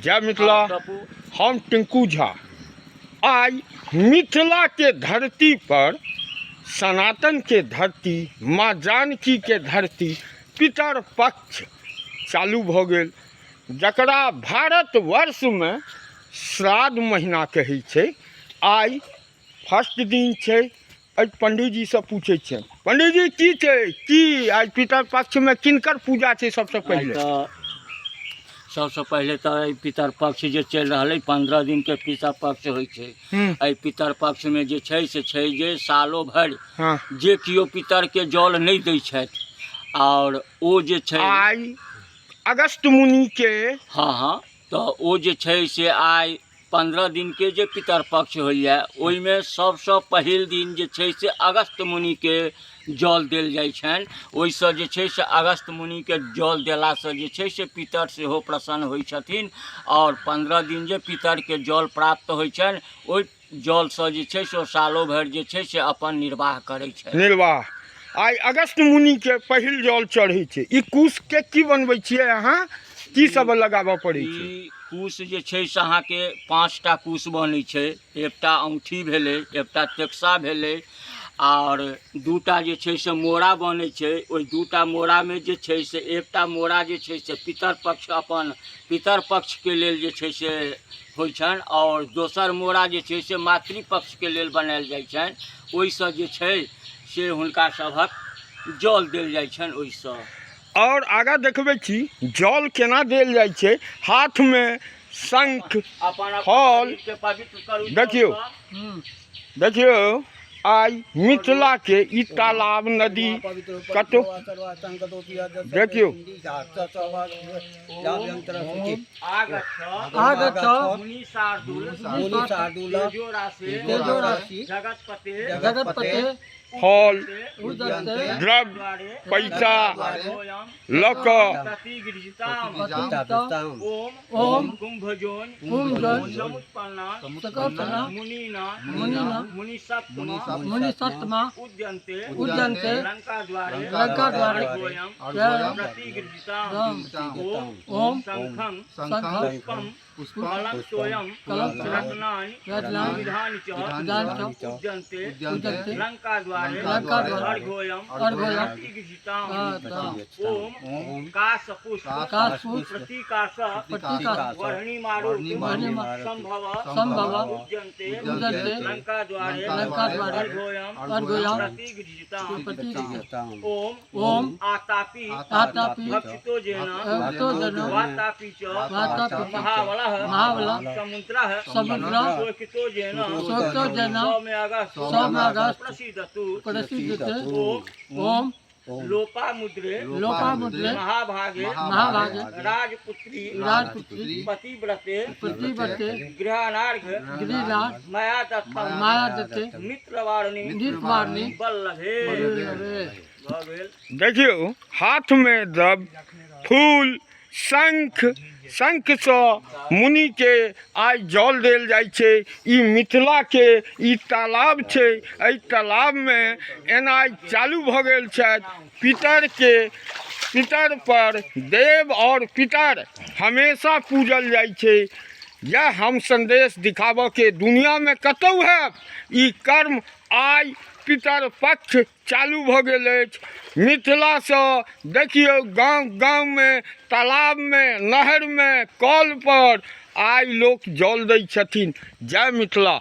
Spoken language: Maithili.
जय मिथिला। हम टिंकू झा आइ मिथिला के धरती पर सनातन के धरती माँ जानकी के धरती पितर पक्ष चालू भऽ गेल, जकरा भारतवर्षमे श्राद्ध महीना कहै छै। आइ फर्स्ट दिन छै। एहि पंडीजीसँ पूछै छियनि, पंडीजी की छै की आइ पितर पक्षमे किनकर पूजा छै सबसँ पहिले? तऽ सबसँ पहिले तऽ एहि पितर पक्ष जे चलि रहल अइ, 15 दिनके पितर पक्ष होइ छै। एहि पितर पक्षमे जे छै से छै जे सालो भरि जे केओ पितरके जल नहि दै छथि आओर ओ जे छै आइ अगस्त मुनिके हँ हँ, तऽ ओ जे छै से आइ 15 दिनके जे पितर पक्ष होइए ओहिमे सबसँ पहिल दिन जे छै से अगस्त मुनिके जल देल जाइ छनि। ओहिसँ जे छै से अगस्त मुनिके जल देलासँ जे छै से पितर सेहो प्रसन्न होइ छथिन आओर 15 दिन जे पितरके जल प्राप्त होइ छनि ओहि जलसँ जे छै से ओ सालो भरि जे छै से अपन निर्वाह करै छथि। निर्वाह। आइ अगस्त मुनिके पहिल जल चढ़ै छै। ई कुशके की बनबै छियै अहाँ? की सब लगाबऽ पड़ै छै? ई कुश जे छै से अहाँके 5टा कुश बनै छै। एकटा औँठी भेलै, एकटा तेक्सा भेलै, आओर 2टा जे छै से मोरा बनै छै। ओहि 2टा मोरामे जे छै से एकटा मोरा जे छै से पितर पक्ष अपन पितर पक्षके लेल जे छै से होइ छनि, आओर दोसर मोरा जे छै से मातृपक्षके लेल बनायल जाइ छनि। ओहिसँ जे छै से हुनका सभक जल देल जाइ छनि ओहिसँ। आओर आगाँ देखबै छी जल केना देल जाइ छै। हाथमे शंख अपन फल शरीरके पवित्र करू। देखियौ। देखियौ आइ मिथिला के ई तालाब नदी कतौ देखियौ। आगच्छ मुनि शार्दुल मुनि शार्दुल तेजोराशि तेजोराशि जगतपते जगतपते फल उदयते द्रव्य पैसा लऽ कऽ ओम ओम कुंभजोन कुंभजोन समुत्पन्ना सकर्षण मुनिना मुनिना मुनिसत्तमा मुनिसत्तमा उद्यन्ते उद्यन्ते लंका द्वारे लंका द्वारे अर्घोयं जय प्रतिगृहीताम् ओम ओम शंखं शंखं पुष्पं पुष्पं कलं तोयं कलं रत्नानि रत्नानि विधानि च विधानि च उद्यन्ते उद्यन्ते लंका द्वारे लंका द्वारे अर्घोयं अर्घोयं प्रतिगृहीताम् ओम ओम काशपुष्प काशपुष्प प्रतीकाश प्रतीकाश वर्णि मारुति वर्णि संभव संभव उद्यन्ते उद्यन्ते लंका द्वारे लंका द्वारे अर्घोयं अर्घोयं प्रतिगृहीताम् प्रतिगृहीताम् ओम ओम आतापि आतापि भक्षितो जेन भक्षितो जेन वातापि च वातापि च महाबलः महाबलः समुद्रः समुद्रः शोकितो जेन शोकितो जेन सौम्य अगस्त सौम्य अगस्त प्रसीदतु प्रसीदतु ओम ओम लोपामुद्रे लोपामुद्रे महाभागे महाभागे राजपुत्री राजपुत्री पतिव्रते पतिव्रते गृहाणार्घ गृहाणार्घ मया दत्तम माया दत्ते मित्रवारिणी मित्रवारिणी वल्लभे वल्लभे। भऽ गेल। देखियौ हाथमे द्रव्य फूल शंख, शंखसँ मुनिके आइ जल देल जाइ छै। ई मिथिलाके ई तालाब छै। एहि तालाबमे एनाइ चालू भऽ गेल छथि। पितरके पितर पर देव आओर पितर हमेशा पूजल जाइ छै। यह हम संदेश दिखाबऽके दुनियामे कतहु हैत ई कर्म। आइ पितर पक्ष चालू भऽ गेल अछि। मिथिलासँ देखियौ गाँव गाँवमे तालाबमे नहरमे कल पर आइ लोक जल दै छथिन। जय मिथिला।